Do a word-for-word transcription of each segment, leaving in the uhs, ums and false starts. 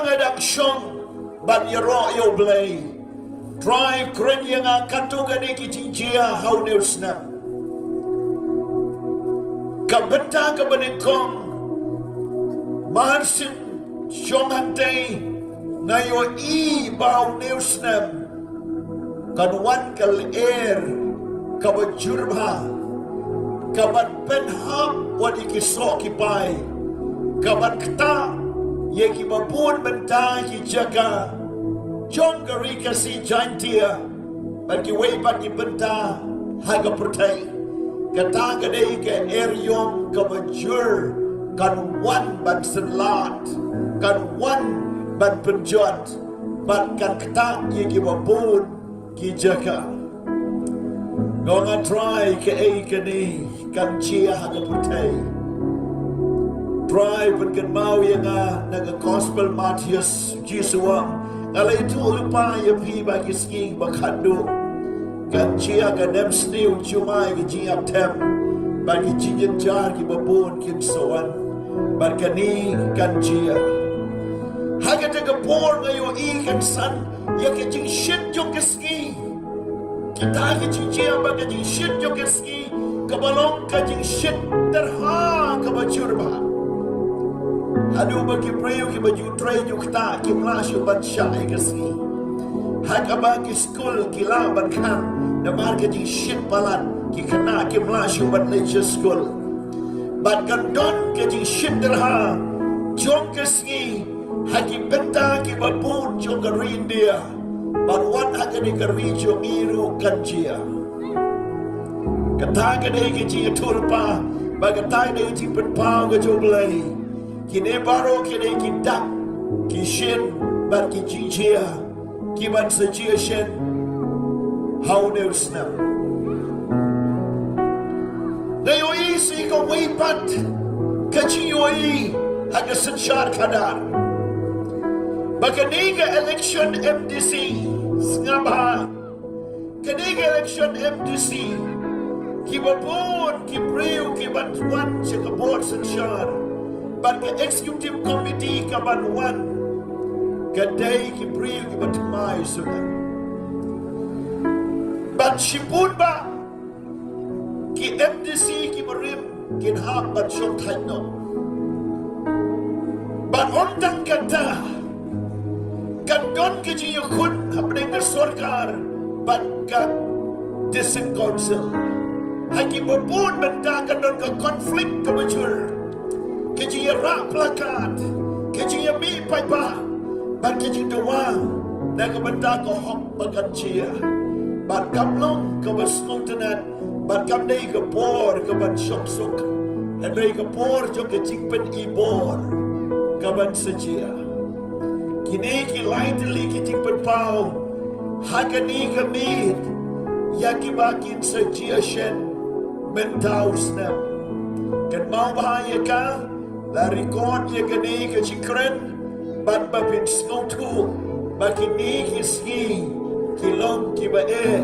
nga dang shong ban ïaroh ïa U Blei. Trai, kren ïa nga katto katne ki jingjia ha une u snem. Ka bynta kaba nyngkong, mar syn shong hangtei, nga ïohi ba ha une u snem kan wan ka lyer kaba jur bha, kaban pynhap wat ïa ki soh ki pai, kaban ktah ïa kiba bun bynta ki jaka jong ka Ri Khasi Jaiñtia bad kiwei pat ki bynta ha ka pyrthei. Kata ka dei ka eriong kaba jur, kan wan ban synlad, kan wan ban pynjot bad kan ktah ïa kiba bun ki jaka. Nga ong, Trai, kaei kane kan jia ha ka pyrthei? Trai, pynkynmaw ïa nga na ka Gospel Mathaios, Jisu u ong, nga la ïathuh lypa ïa phi ba ki sngi ba khatduh kan jia ka nemsniew jumai, ka jingïap them bad ki jingjynjar kiba bun kin sa wan. Bad kane kan jia. Ha kata ka por nga ïohi kan san ïa ka jingshit jong ka sngi. Kita ki jingjia bad ka jingshit jong ka sngi, kaba long ka jingshit tyrha kaba jur bha. Haduh ba ki briew kiba ju trei ju ktah kim lah shuh ban shah ïa ka sngi. Ha kaba ki skul ki lah ban khang namar ka jingshit palat, ki khynnah kim lah shuh ban leit sha skul. Bad kan don ka jingshit tyrha jong ka sngi ha ki bynta kiba bun jong ka ri India. Bad wat ha kane ka ri jong ngi ruh kan jia. Kata ka dei ka jingïathuhlypa, bad kata ka dei ka jingpynpaw ka jong U Blei. Kine baroh ki dei ki dak, ki shin bad ki jingjia kiban sa jia shen ha une u snem. Nga ïohi sa kawei pat ka jingïohi ha ka synshar khadar, ba kane ka election M D C, sngap bha, kane ka election M D C, kiba bun ki briew kiban wan sha ka bor synshar bad ka executive committee kaban wan, ka dei ki briew kiba thymmai suda. Bad shibun bah ki M D C kiba rim kin hap ban shong thait noh. Bad ym tang kata, kan don ka jingïakhun hapdeng ka sorkar bad ka District Council. Ha kiba bun bynta kan don ka conflict kaba jur, ka jingïarah placard, ka jingïamih paidbah bad ka jingdawa na ka bynta ka hok ba kan jia. Bad kam long kaba sngewtynnat, bad kam dei ka por kaban shong suk, hynrei ka por jong ka jingpyni bor kaban sa jia. Kine ki lai tylli ki jingpynpaw ha kane ka miet ïa kiba kin sa jia shen mynta u snem. Kynmaw bha ïa ka, la record ïa kane ka jingkren, bad ba phin sngewthuh ba kine ki sngi ki long kiba eh,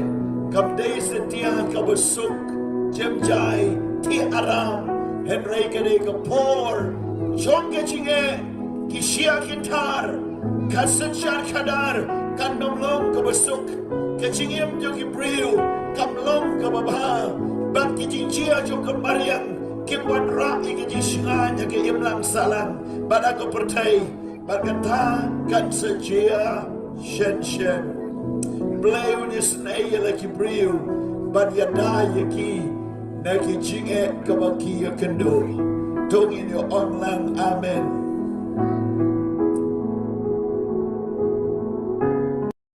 kam dei satia kaba suk, jem jai, thih aram, hynrei ka dei ka por jong ka jingeh, ki shia ki thar, ka synshar khadar kan ym long kaba suk, ka jingim jong ki briew kam long kaba bha, bad ki jingjia jong ka mariang kin wanrah ïa ka jingshngaiñ ha ka imlang sahlang bad ha ka pyrthei. Bad kata kan sa jia shen shen. Blei un isynei ïa la ki briew bad ïada ïa ki na ki jingeh kaba ki ïakynduh. To ngin ïa ong lang amen.